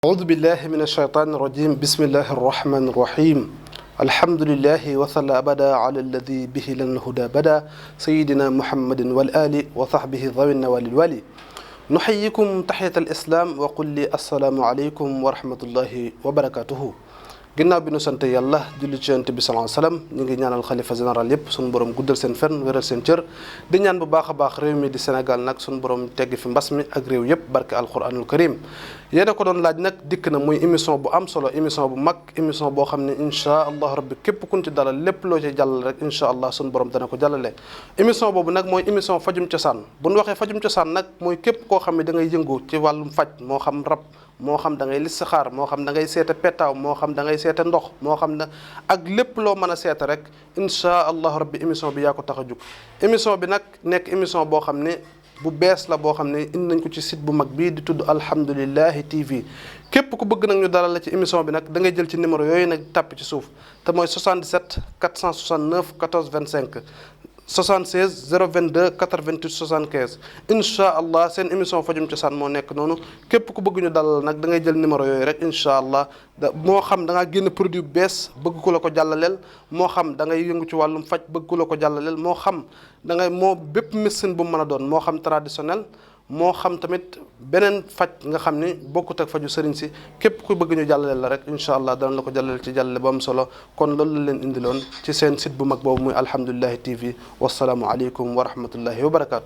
أعوذ بالله من الشيطان الرجيم بسم الله الرحمن الرحيم الحمد لله وصلى أبدا على الذي به لنا الهدى بدا سيدنا محمد والآل وصحبه ذوي النوال الوالي نحييكم تحية الإسلام وقل لي السلام عليكم ورحمة الله وبركاته ginnaaw bi nu sant yàlla julli ci yonent bi sallallahu alayhi wasallam ñu ngi ñaanal xalifa général yépp suñu borom guddal seen fenn wéral seen cër di ñaan bu baax a baax réew mi di Sénégal nag suñu borom tegg fi mbas mi ak réew yépp barke alquranul karim yéen a ko doon laaj nag dikk na muy émission bu am solo émission bu mag émission boo xam ne insha allah rabbi képp kun ci dalal lépp loo ci jàllale rek insha allah suñu borom dana ko jàllale émission boobu nag mooy émission fajum cosaan bu ñu waxee fajum cosaan nag mooy képp koo xam ne da ngay yëngu ci wàllum faj moo xam rab moo xam da ngay listixaar moo xam da ngay seeta petaaw moo xam da ngay seeta ndox moo xam ne ak lépp loo mën a seeta rek insha allah rabbi émission bi yaa ko tax a jug émission bi nag nekk émission boo xam ne bu bees la boo xam ne indi nañ ko ci site bu mag bii di tudd alhamdulillahi TV képp ku bëgg nag ñu dalal la ci émission bi nag da ngay jël ci numéro yooyu nag tàpp ci suuf te mooy 77 469 14 25 76 022 88 75 incha allah seen émission fajum cosaan moo nekk noonu képp ku bëgg ñu dalal nag da ngay jël numéro yooyu rek incha allah moo xam da ngaa génn produit bu bees bëgg ku la ko jàllaleel moo xam da ngay yëngu ci wàllum faj bëgg ku la ko jàllaleel moo xam da ngay moo bépp médecine bu mu mën a doon moo xam traditionnel moo xam tamit beneen faj nga xam ni bokkut ak faju sëriñ si képp ku bëgg ñu jàllaleel la rek incha allah dana la ko jàllaleel ci jàllale bu am solo kon loolu la leen indiloon ci seen site bu mag boobu muy alhamdulillahi TV wasalaamu aleykum wa rahmatullahi wa barakaatu.